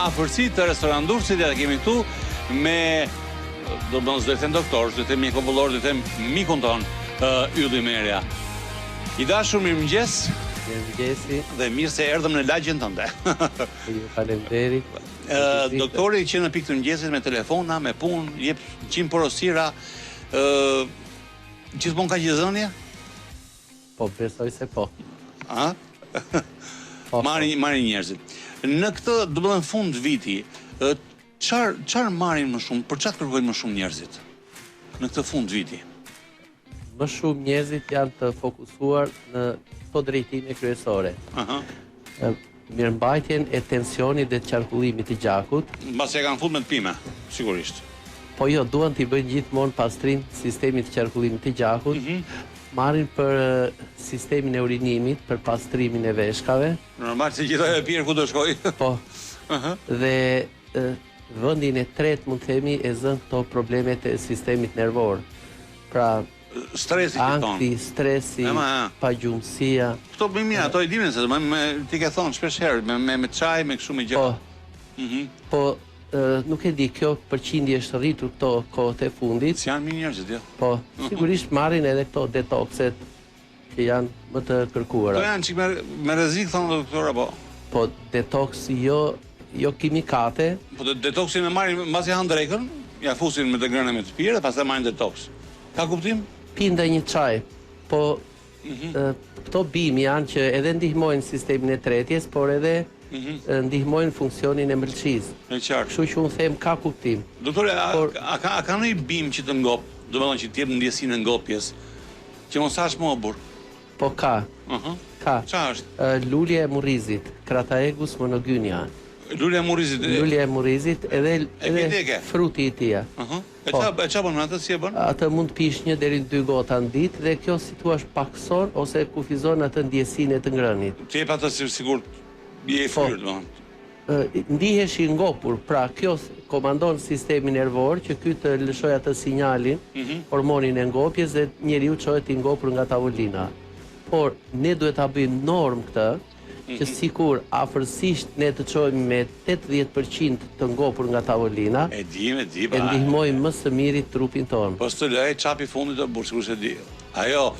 afërsi të restorant Durrësit dhe kemi këtu me do të s'do i them doktor, s'do i them mjek popullor, do i them mikun tonë, Ylli Merja. I dashur, mirëmëngjes. Mirëmëngjesi. Dhe mirë se erdhëm në lagjen tënde. Ju faleminderit. Doktori që në pikë të mëngjesit me telefona, me punë, jep 100 porosira, ë gjithmonë ka gjëzënie? Po, besoj se po. A? Po, po. Marrin marrin njerëzit. Në këtë, domethënë fund viti, çfarë çfarë marrin më shumë, për çfarë kërkojnë më shumë njerëzit në këtë fund viti? Më shumë njerëzit janë të fokusuar në këto drejtime kryesore. Aha. Mirëmbajtjen e tensionit dhe të qarkullimit të gjakut. Mbasi e kanë fut me të pime, sigurisht. Po jo, duan t'i bëjnë gjithmonë pastrim sistemit të qarkullimit të gjakut. Mm -hmm. Marrin për sistemin e urinimit, për pastrimin e veshkave. Normal se gjithë ajo e pirë ku do shkojë. Po. Uh -huh. Dhe vendin e tretë mund të themi e zënë këto problemet e sistemit nervor. Pra, stresi që thonë. Ankthi, stresi, pagjumësia. Këto më mirë, ato i dimë se me, me ti ke thonë shpesh herë me me, me çaj, me kështu me gjëra. Po. Mhm. Po nuk e di, kjo përqindje është rritur këto kohët e fundit. Si janë mirë njerëzit, jo? Po, sigurisht marrin edhe këto detokset që janë më të kërkuara. Këto janë çik me me rrezik thonë doktor apo? Po detoks jo jo kimikate. Po detoksin e marrin mbasi han drekën, ja fusin me të ngrënë me të pirë dhe pastaj marrin detoks. Ka kuptim? Pinë dhe një çaj. Po mm -hmm. këto bimë janë që edhe ndihmojnë sistemin e tretjes, por edhe mm -hmm. ndihmojnë funksionin e mëlçisë. E qartë. Kështu që unë them ka kuptim. Doktor, a, por, a, ka a ka ndonjë bimë që të ngop, domethënë që të jep ndjesinë e ngopjes? Që mos hash më o burrë. Po ka. Ëhë. Ka. Ça është? Lulja e murrizit, Crataegus monogynia. Lulja e murrizit. Lulja e murrizit edhe edhe fruti i tij. Ëhë. E po. ça e ça bën me atë si e bën? Atë mund të pish një deri në dy gota në ditë dhe kjo si thua pakëson ose kufizon atë ndjesinë e të ngrënit. Të jep atë si sikur je i po. fryrë, domethënë. Ndihesh i ngopur, pra kjo komandon sistemin nervor që ky të lëshojë atë sinjalin, mm -hmm. hormonin e ngopjes dhe njeriu çohet i ngopur nga tavolina. Por ne duhet ta bëjmë normë këtë, mm -hmm. që sikur afërsisht ne të çohemi me 80% të ngopur nga tavolina, e dim, e di, e ndihmojmë më së miri trupin tonë. Po s'të lë ai çapi i fundit o burrë, sigurisht e di. Ajo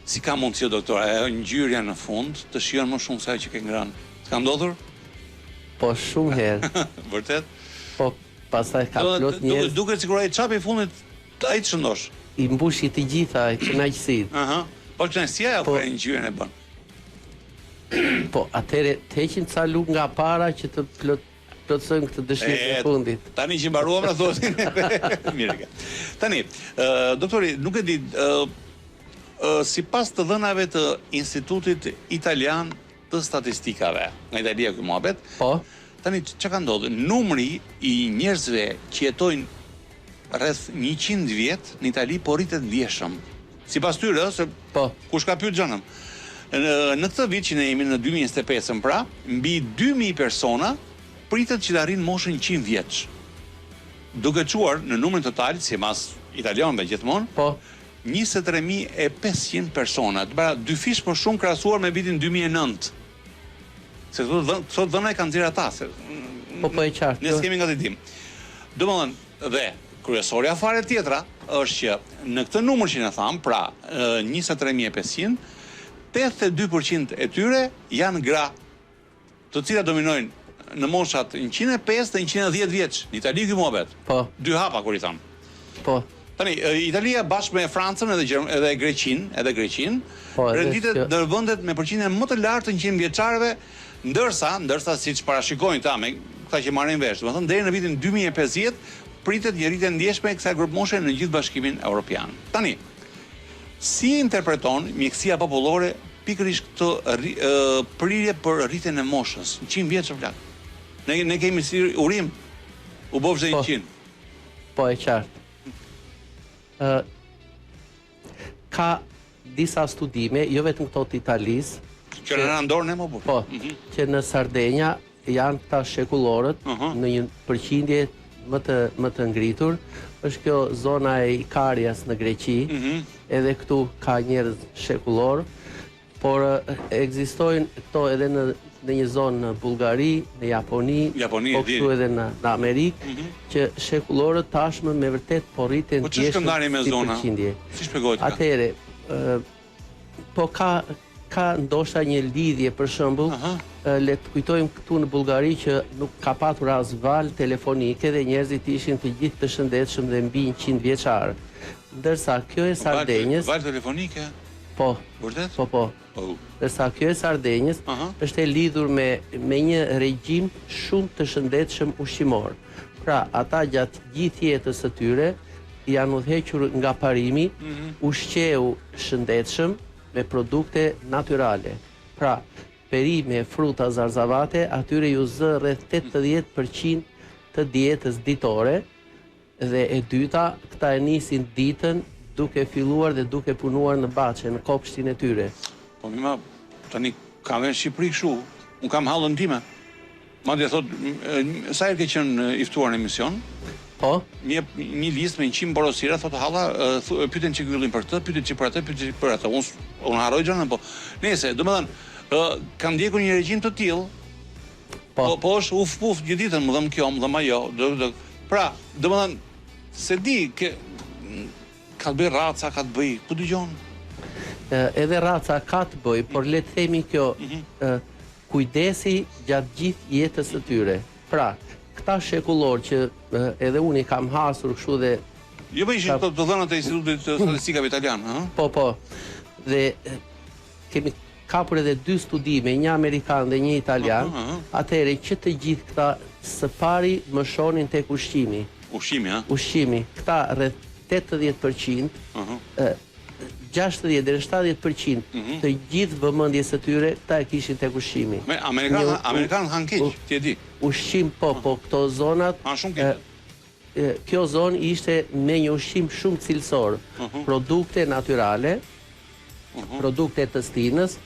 Si ka mundësi o doktor, ajo ngjyrja në fund të shijon më shumë se ajo që ke ngrënë. Të ka ndodhur? Po shumë herë. Vërtet? Po, pastaj ka plot njerëz. Duket duket sikur ai çapi i fundit ai të shëndosh. I mbushi të gjitha kënaqësitë. Ëhë. Po kënaqësia ajo po ngjyrën e bën. Po, atëherë të heqim ca lugë nga para që të plot plotësojmë këtë dëshirë të fundit. Tani që mbaruam na thua. Mirë ke. Tani, ë doktori, nuk e di, ë sipas të dhënave të Institutit Italian të Statistikave, nga Italia ky muhabet. Po. Tani çka ka ndodhur? Numri i njerëzve që jetojnë rreth 100 vjet në Itali po rritet ndjeshëm. Sipas tyre, ë, se po. kush ka pyet xhanëm. Në, në këtë vit që ne jemi në 2025-ën pra, mbi 2000 persona pritet që të arrijnë moshën 100 vjeç. Duke çuar në numrin total, sipas italianëve gjithmonë, po. 23500 persona, pra dyfish më shumë krahasuar me vitin 2009. Se këto dhën, këto dhëna i kanë nxjerrë ata, se Po po e qartë. Ne s'kemi nga t'i dim. Domethënë, dhe kryesorja fare tjetra është që në këtë numër që ne thamë, pra 23500, 82% e tyre janë gra, të cilat dominojnë në moshat 105 dhe 110 vjeç. Në Itali ky muhabet. Po. Dy hapa kur i thamë. Po. Tani, Italia bashkë me Francën edhe Gjerm, edhe Greqinë, edhe Greqinë, po, edhe renditet kjo... ndër vendet me përqindjen më të lartë të 100 vjeçarëve, ndërsa, ndërsa siç parashikojnë këta me këta që marrin vesh, domethënë deri në vitin 2050 pritet një rritje e ndjeshme e kësaj grupmoshe në gjithë Bashkimin Evropian. Tani, si interpreton mjekësia popullore pikërisht këtë prirje për rritjen e moshës, 100 vjeç o plak. Ne ne kemi si urim u bofsh dhe 100. Po e qartë. Ë ka disa studime, jo vetëm këto të Italisë, që në në dorë ne më Po, mm -hmm. që në Sardenja janë këta shekullorët uh -huh. në një përqindje më të më të ngritur, është kjo zona e Ikarias në Greqi. Mm -hmm. Edhe këtu ka njerëz shekullorë. Por ekzistojnë këto edhe në në një zonë në Bullgari, në Japoni, Japoni po kështu edhe në në Amerikë, mm -hmm. që shekullorët tashmë me vërtet po rriten po ndjeshëm si përqindje. Si shpjegohet kjo? Atëherë, po ka ka ndoshta një lidhje për shembull, le të kujtojmë këtu në Bullgari që nuk ka patur as valë telefonike dhe njerëzit ishin të gjithë të shëndetshëm dhe mbi 100 vjeçar. Ndërsa kjo e Sardenjës, valë telefonike? Po. Vërtet? Po, po. Oh. Ndërsa kjo e Sardenjës uh -huh. është e lidhur me me një regjim shumë të shëndetshëm ushqimor. Pra, ata gjatë gjithë jetës së tyre janë udhëhequr nga parimi mm -hmm. ushqeu shëndetshëm me produkte natyrale. Pra, perime, fruta, zarzavate, atyre ju zë rreth 80% të dietës ditore, Dhe e dyta, këta e nisin ditën duke filluar dhe duke punuar në bahçe, në kopshtin e tyre. Po mima, tani ka dhe në Shqipëri kështu, unë kam hallën time. Madje thotë, sa herë ke qenë i ftuar në emision? Po. Më jep një listë me 100 porosira, thotë halla, pyete çik Yllin për këtë, pyete çik për atë, pyete çik për atë. Unë unë harroj gjënë, po. Nëse, domethënë, kam ndjekur një regjim të tillë, Po. Po, po është uf puf gjithë ditën, më dhemb kjo, më dhemb ajo, do do. Pra, domethënë, s'e di, ke ka të bëjë raca, ka të bëjë, ku dëgjon? Edhe raca ka të bëjë, por le të themi kjo, mm -hmm. kujdesi gjatë gjithë jetës së tyre. Pra, këta shekullorë që edhe unë i kam hasur kështu dhe Jo, po ishin këto të dhënat e Institutit të Statistikave Italian, ëh? Po, po. Dhe kemi kapur edhe dy studime, një amerikan dhe një italian, atëherë që të gjithë këta së pari mëshonin tek ushqimi. Ushqimi, ëh? Ushqimi. Këta rreth 80 për qind, 60 deri në 70 për qind mhm. të gjithë vëmendjes së tyre këta e kishin tek ushqimi. Me amerikanët, amerikanët hanë keq, ti e di. Ushqim po, po këto zonat hanë shumë keq. Kjo zonë ishte me një ushqim shumë cilësor, produkte natyrale, produkte të stinës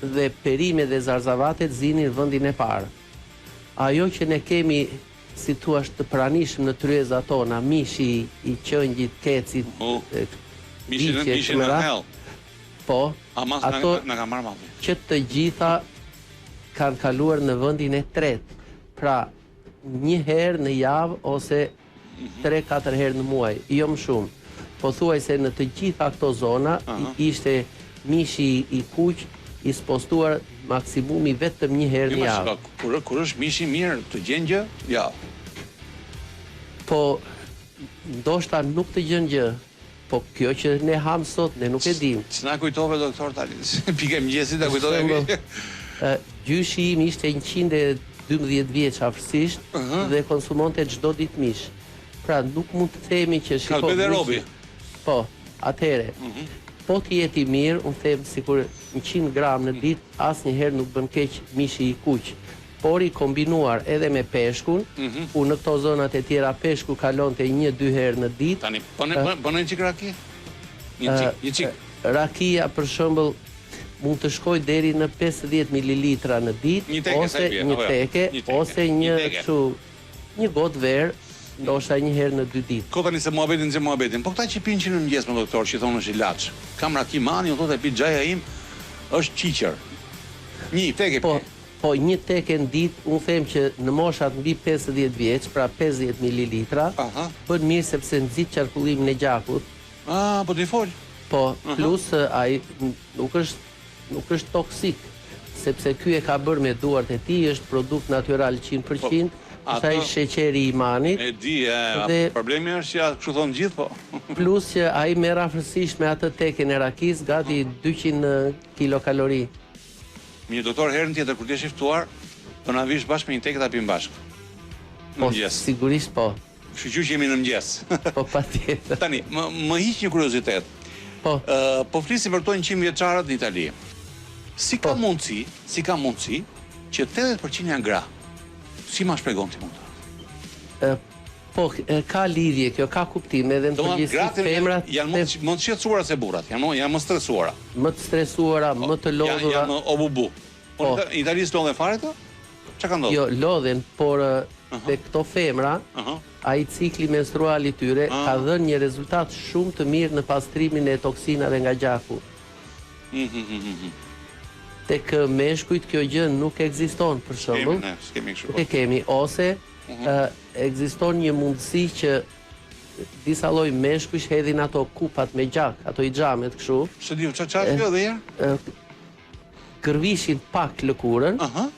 dhe perime dhe zarzavatet zinin vendin e parë. Ajo që ne kemi, si thua, të pranishëm në tryezat tona, mishi i qengjit, kecit, viçe, e kështu me radhë, po, ato që të gjitha kanë kaluar në vendin e tretë. Pra, një herë në javë ose 3-4 herë në muaj, jo më shumë. Pothuajse në të gjitha këto zona ishte mishi i kuq i spostuar maksimumi vetëm një herë në javë. Kur kur është mishi i mirë, të gjen gjë? Ja. Po ndoshta nuk të gjen gjë, po kjo që ne hamë sot ne nuk e dimë. Ç'na kujtove doktor tani? Pika e mëngjesit na kujtove. Gjyshi im ishte 112 vjeç afërsisht dhe konsumonte çdo ditë mish. Pra nuk mund të themi që shiko. Ka dhe robi. Po, atëherë. Mhm. Po të jetë i mirë, unë them sikur 100 gram në ditë asnjëherë nuk bën keq mishi i kuq. Por i kombinuar edhe me peshkun, ku në këto zonat e tjera peshku kalonte një dy herë në ditë. Tani, bën një çik raki? Një çik, një çik. Rakia për shembull mund të shkojë deri në 50 mililitra në ditë ose një teke ose një kështu një gotë verë ndoshta një herë në dy ditë. Ko tani se muhabetin nxjerr muhabetin. Po këta që pinë që në mëngjes mo doktor që thonë është ilaç. Kam raki mani, unë thotë e pi xhaja im është qiqër. Një teke pi. Po një teke në ditë, unë them që në moshat mbi 50 vjeç, pra 50 mililitra, bën mirë sepse nxit qarkullimin e gjakut. Ah, po ti fol. Po, plus ai nuk është nuk është toksik, sepse ky e ka bërë me duart e tij, është produkt natyral 100%, po, është ai sheqeri i manit. E di, e, dhe, problemi është që kështu thonë gjithë, po. plus që ai merr afërsisht me atë teken e rakisë gati 200 kilokalori. Mirë doktor herën tjetër kur të jesh i ftuar, do na vish bashkë me një teke ta pimë bashkë. Në po, mëngjes. Sigurisht po. Shyqyr që jemi në mëngjes. Po patjetër. Tani, më më hiq një kuriozitet. Po. Ë, po flisim për këto 100 vjeçarët në Itali. Si ka po. mundësi, si ka mundësi që 80% janë gra? Si ma shpjegon ti mund? Ë, Po, ka lidhje kjo, ka kuptim edhe në përgjithësi femrat janë më më të shqetësuara se burrat, janë më janë më stresuara. Më të stresuara, më të lodhura. Janë më obubu. Po, në Itali s'lodhen fare këto? Çka ka ndodhur? Jo, lodhen, por te këto femra, ai cikli menstrual i tyre ka dhënë një rezultat shumë të mirë në pastrimin e toksinave nga gjaku. Tek meshkujt kjo gjë nuk ekziston, për shembull. Kemi ne, s'kemi kështu. Nuk e kemi ose mhm. ekziston një mundësi që disa lloj meshkujsh hedhin ato kupat me gjak, ato hixhamet kështu. S'e di, ça ça kjo edhe herë? Gërvishin pak lëkurën. Aha.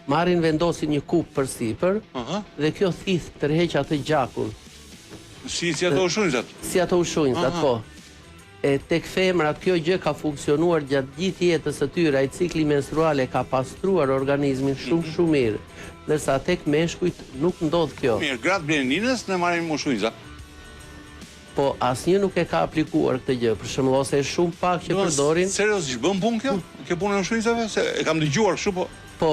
Marrin vendosin një kupë përsipër dhe kjo thith tërheq atë gjakun. Si si ato ushunjzat? Si ato ushunjzat, po. E tek femrat kjo gjë ka funksionuar gjatë gjithë jetës së tyre, ai cikli menstrual e ka pastruar organizmin shumë mhm. shumë mirë, ndërsa tek meshkujt nuk ndodh kjo. Mirë, gratë blejnë lënës, ne marrim ushunjza. Po asnjë nuk e ka aplikuar këtë gjë, për shembull ose shumë pak që përdorin. Seriozisht bën punë kjo? Kjo punë e ushunjzave? Se e kam dëgjuar kështu po. Po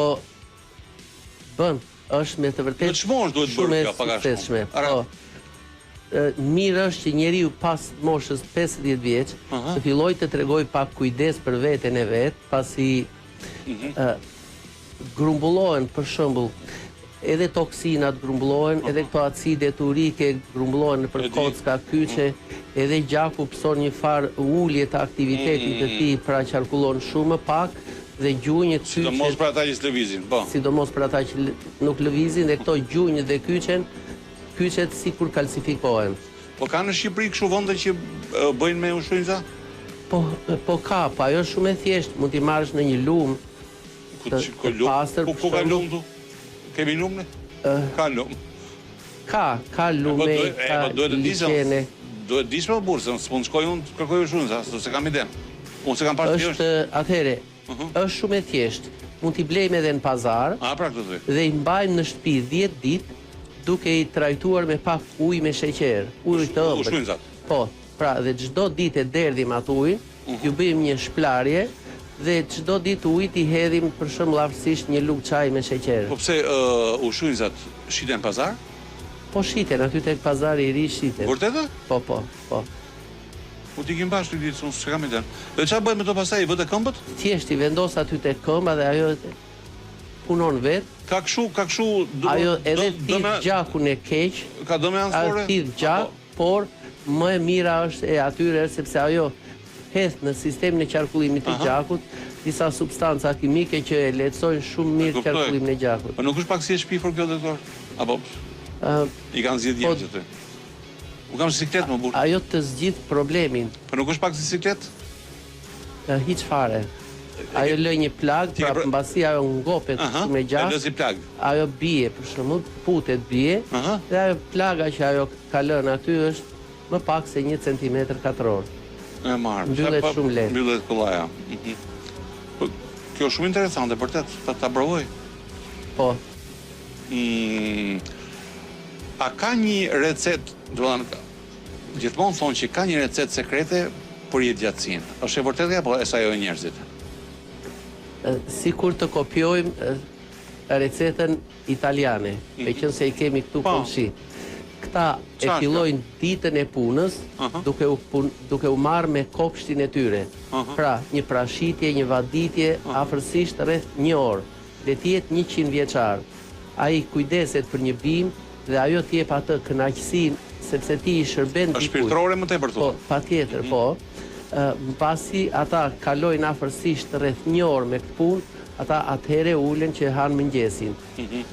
bën, është me të vërtetë. Në ç'moshë duhet bërë kjo pak a shumë? Po. Mirë është që njeriu pas moshës 50 vjeç të fillojë të tregojë pak kujdes për veten e vet, pasi mhm. grumbullohen për shembull edhe toksinat grumbullohen, edhe këto acidet urike grumbullohen nëpër kocka, kyçe, edhe gjaku pëson një farë ulje të aktivitetit të tij, pra qarkullon shumë më pak dhe gjunjët kyçet. Sidomos për ata që s'lëvizin, po. Sidomos për ata që nuk lëvizin dhe këto gjunjët dhe kyçen, kyçet sikur kalcifikohen. Po ka në Shqipëri kështu vende që bëjnë me ushunjza? Po, po ka, po ajo është shumë e thjeshtë, mund t'i marrësh në një lumë të, të pastër. Ku, ku ka lumë këtu? Kemi lumë ne? Ka lumë. Ka, ka po, lume, ka po, liqene. Duhet dish më burrë, se s'mund shkoj unë të kërkoj ushunjza, se s'e kam idenë. Unë s'e kam parë Është, atëhere, mhm. është shumë e thjeshtë. Mund t'i blejmë edhe në pazar. A, pra këtë thuj. Dhe i mbajmë në shtëpi 10 ditë duke i trajtuar me pak ujë me sheqer, ujë të ëmbël. Ushunjzat. Po, pra dhe çdo ditë e derdhim atë ujin, mhm. ju bëjmë një shplarje dhe çdo ditë ujit i hedhim për shembull afërsisht një lugë çaji me sheqer. Po pse uh, ushunjzat shiten në pazar? Po shiten, aty tek pazari i ri shiten. Vërtetë? Po, po, po. Po t'i ikim bashkë një ditë, se unë s'e kam idenë. Dhe çfarë bëhet me to pastaj, i vë te këmbët? Thjesht i vendos aty tek këmba dhe ajo punon vetë. Ka kështu, ka kështu, ajo edhe thith gjakun e keq. Ka dëme anësore? Ajo thith gjak, por më e mira është e atyre është sepse ajo hedh në sistemin e qarkullimit të gjakut disa substanca kimike që e lehtësojnë shumë mirë qarkullimin e gjakut. Po nuk është pak si e shpifur kjo doktor? Apo i kanë zgjidhë njerëzit aty? Unë kam siklet mo burrë. Ajo të zgjidh problemin. Po nuk është pak si siklet? Hiç fare. Ajo lë një plagë, pra mbasi ajo ngopet me gjak. E lë si plagë. Ajo bie, për shembull, putet bie dhe ajo plaga që ajo ka lënë aty është më pak se një centimetër katror. E marr. Mbyllet shumë lehtë. Mbyllet kollaj. Mhm. Po kjo është shumë interesante, vërtet, ta ta provoj. Po. Mm, a ka një recetë, domethënë, gjithmonë thonë që ka një recetë sekrete për jetëgjatësinë. Është e vërtetë apo e sajojnë njerëzit? Sikur të kopjojmë recetën italiane, mm -hmm. meqenëse i kemi këtu po. komshi. Këta e fillojnë ditën e punës uh -huh. duke u pun, duke u marrë me kopshtin e tyre. Uh -huh. Pra, një prashitje, një vaditje, uh -huh. afërsisht rreth një orë. Le të jetë 100 vjeçar. Ai kujdeset për një bimë dhe ajo të jep atë kënaqësinë sepse ti i shërben dikujt. Është shpirtërore më tepër thua. Po, patjetër, mm -hmm. po. Mbasi ata kalojnë afërsisht rreth një orë me këtë punë, ata atëherë ulen që hanë mëngjesin. Mm -hmm.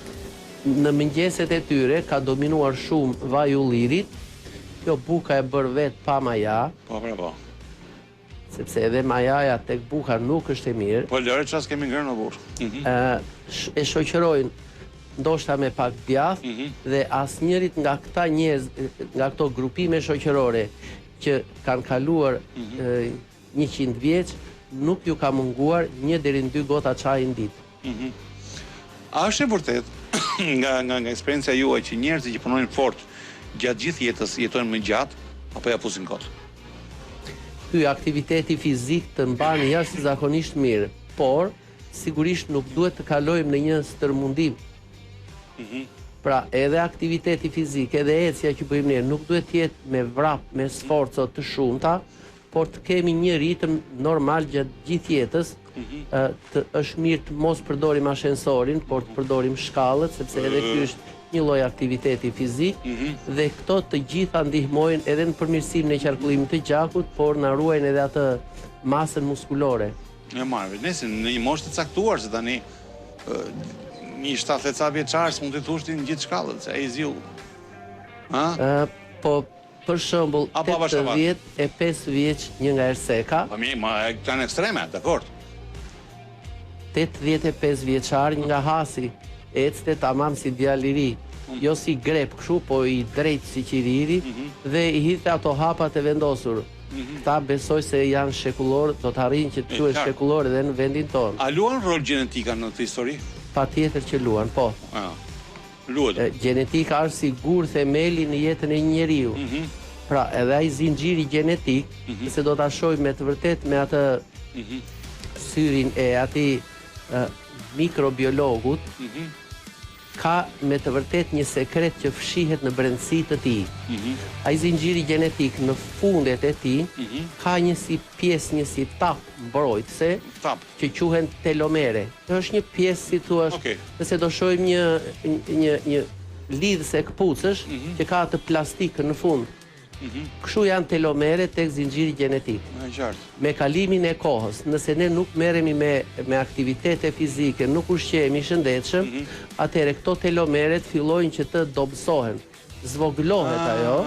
Në mëngjeset e tyre ka dominuar shumë vaji i ullirit, kjo buka e bërë vetë pa maja. Po, pra, po. Sepse edhe majaja tek buka nuk është e mirë. Po lëre ça s'kemi ngrënë o burrë. Mhm. Ë e shoqërojnë ndoshta me pak djathë mm -hmm. dhe asnjërit nga këta njerëz, nga këto grupime shoqërore që kanë kaluar mm -hmm. 100 vjeç, nuk ju ka munguar një deri në dy gota çaji në ditë. Mm -hmm. A është e vërtetë nga nga nga eksperienca juaj që njerëzit që punojnë fort gjatë gjithë jetës jetojnë më gjatë apo ja fusin kot? Ky aktiviteti fizik të mban jashtëzakonisht mirë, por sigurisht nuk duhet të kalojmë në një stërmundim. Mm -hmm. Pra, edhe aktiviteti fizik, edhe ecja që bëjmë ne, nuk duhet të jetë me vrap, me sforco të shumta, por të kemi një ritëm normal gjatë gjithë jetës, mm -hmm. të është mirë të mos përdorim ashensorin, por të përdorim shkallët, sepse edhe ky është një lloj aktiviteti fizik mm -hmm. dhe këto të gjitha ndihmojnë edhe në përmirësimin e qarkullimit të gjakut, por na ruajnë edhe atë masën muskulore. E marrë, nëse në një moshë të caktuar, se tani një 70 ca vjeçar s'mund t'i thush ti ngjit shkallët, se ai ziu. Ha? Po për shembull 85 vjeç një nga Erseka. Po mirë, ma këto janë ekstreme, dakord. 85 vjeçar një nga Hasi, ecte tamam si djalë i ri, mm. jo si grep kështu, po i drejtë si qiriri mm -hmm. dhe i hidhte ato hapat e vendosur. Mhm. Këta besoj se janë shekullorë, do të arrijnë që të quhen shekullorë edhe në vendin tonë. A luan rol gjenetika në këtë histori? Patjetër që luan, po. Ah. Luhet. Gjenetika është si gur themeli në jetën e një njeriu. Mhm. Pra, edhe ai zinxhiri gjenetik, mm -hmm. se do ta shohim me të vërtetë me atë mm -hmm. syrin e atij mikrobiologut, mm -hmm. ka me të vërtetë një sekret që fshihet në brendësi të tij. Mm -hmm. Ai zinxhiri gjenetik në fundet e tij mm -hmm. ka një si pjesë, një si tapë mbrojtëse tapë. që quhen telomere. Është një pjesë si thua, okay. nëse do shohim një një një lidhëse këpucësh mm -hmm. që ka atë plastikën në fund. Mhm. Kështu janë telomeret tek zinxhiri gjenetik. E qartë. Me kalimin e kohës, nëse ne nuk merremi me me aktivitete fizike, nuk ushqehemi shëndetshëm, mm -hmm. atëherë këto telomeret fillojnë që të dobësohen. Zvogëlohet ah. ajo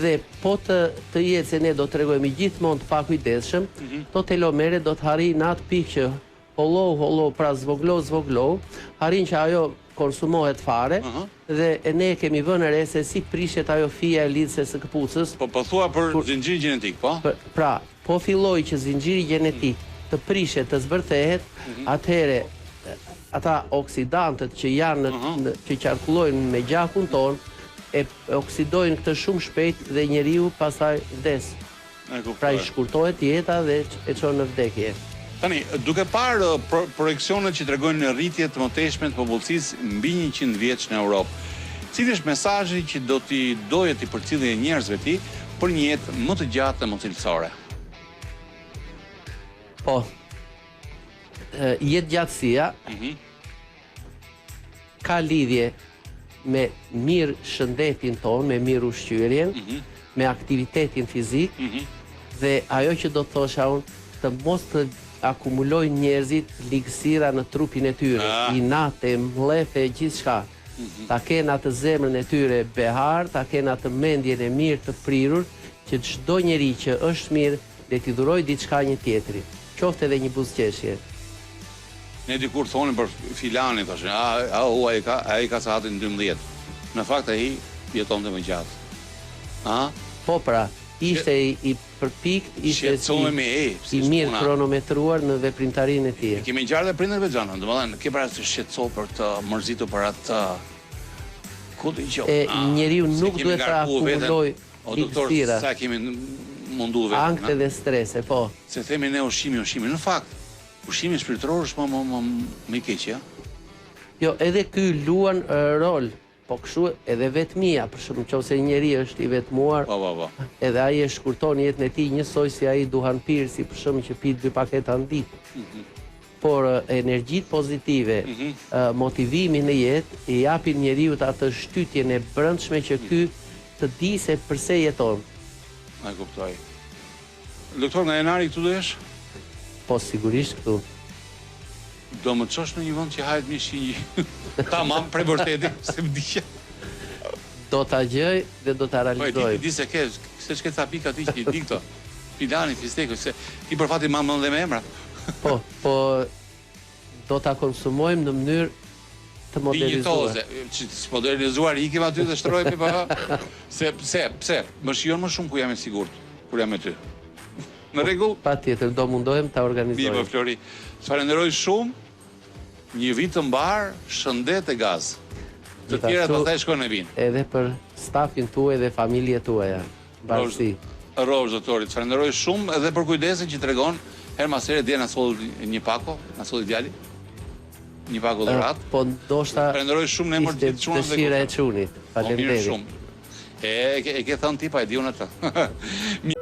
dhe po të të jetë se ne do të tregohemi gjithmonë të pakujdesshëm, mm -hmm. këto telomeret do të arrijnë në atë pikë që Hollohu hollohu pra zvoglo zvoglo arrin që ajo konsumohet fare uh -huh. dhe e ne e kemi vënë re se si prishet ajo fija e lidhëses së këpucës. Po po thua për kur, zinxhirin gjenetik, po? Për, pra, po filloi që zinxhiri gjenetik të prishet, të zbërthehet, uh mhm. -huh. atëherë ata oksidantët që janë në, uh mhm. -huh. në që qarkullojnë me gjakun tonë e oksidojnë këtë shumë shpejt dhe njeriu pastaj vdes. Pra i shkurtohet jeta dhe e çon në vdekje. Tani, duke parë projeksionet që tregojnë rritje të mëtejshme të popullsisë mbi 100 vjeç në Europë, cili është mesazhi që do t'i doje t'i përcillje njerëzve ti për një jetë më të gjatë dhe më cilësore? Po. Jetëgjatësia mm -hmm. ka lidhje me mirë shëndetin tonë, me mirë ushqyerjen, mm -hmm. me aktivitetin fizik mm -hmm. dhe ajo që do të thosha unë, të mos të akumulojnë njerëzit ligësira në trupin e tyre, ah. inate, mllefe, gjithçka. Mm -hmm. Ta kenë atë zemrën e tyre behar, ta kenë atë mendjen e mirë të prirur, që çdo njeri që është mirë, le t'i dhurojë diçka një tjetri, qoftë edhe një buzëqeshje. Ne dikur thonim për filanin, thoshin, a, a, u, ai ka, ai ka sahatin 12. Në fakt ai jetonte më gjatë. A? Po pra, ishte i, i përpikt, ishte i, e, i mirë kronometruar në veprimtarinë e tij. E kemi ngjarë dhe prindër me xhanën, domethënë, ke parasysh shqetëso për të mërzitur për atë ku të gjë. E njeriu nuk duhet të akumulojë O doktor, sa kemi mundu veten. Ankthe dhe strese, po. Se themi ne ushqimi, ushqimi. Në fakt, ushqimi shpirtëror është më më më më i keq, ja? Jo, edhe ky luan rol, po kështu edhe vetmia, për shembull, nëse një njeri është i vetmuar, po, po, po. edhe ai e shkurton jetën e tij njësoj si ai duhanpirësi, për shembull, që pi dy paketa në ditë. Mm -hmm. Por energjitë pozitive, mm -hmm. motivimi në jetë i japin njeriut atë shtytjen e brendshme që ky të di se përse jeton. E kuptoj. Doktor, nga janari këtu do jesh? Po, sigurisht këtu. Do më çosh në një vend që hahet mish qingji. Tamam, prej vërteti, se më diqe. Do ta gjej dhe do ta realizoj. Po, e di, di se ke, se ç'ke ca pika ti që i di këto. Filani, fisteku, se ti për fat i mban mend dhe me emra. Po, po do ta konsumojmë në mënyrë të modernizuar. Dinjitoze, që modernizuar ikim aty dhe shtrohemi pa. Se pse, pse, më shijon më shumë kur jam i sigurt, kur jam me ty. Në rregull? Patjetër, do mundohem ta organizoj. Mirë, Flori. Të falenderoj shumë. Një vit të mbarë, shëndet e gaz. Të tjerat pastaj shkojnë e vijnë. Edhe për stafin tuaj dhe familjet tuaja. Mbarësi. Rrofsh doktori, të falenderoj shumë edhe për kujdesin që tregon herë mas here dje na solli një pako, na solli djali. Një pako dhuratë. Po ndoshta Falenderoj shumë në emër të gjithë çunave dhe dëshira e çunit. Faleminderit. Po mirë shumë. E e ke thënë ti pa e di unë atë.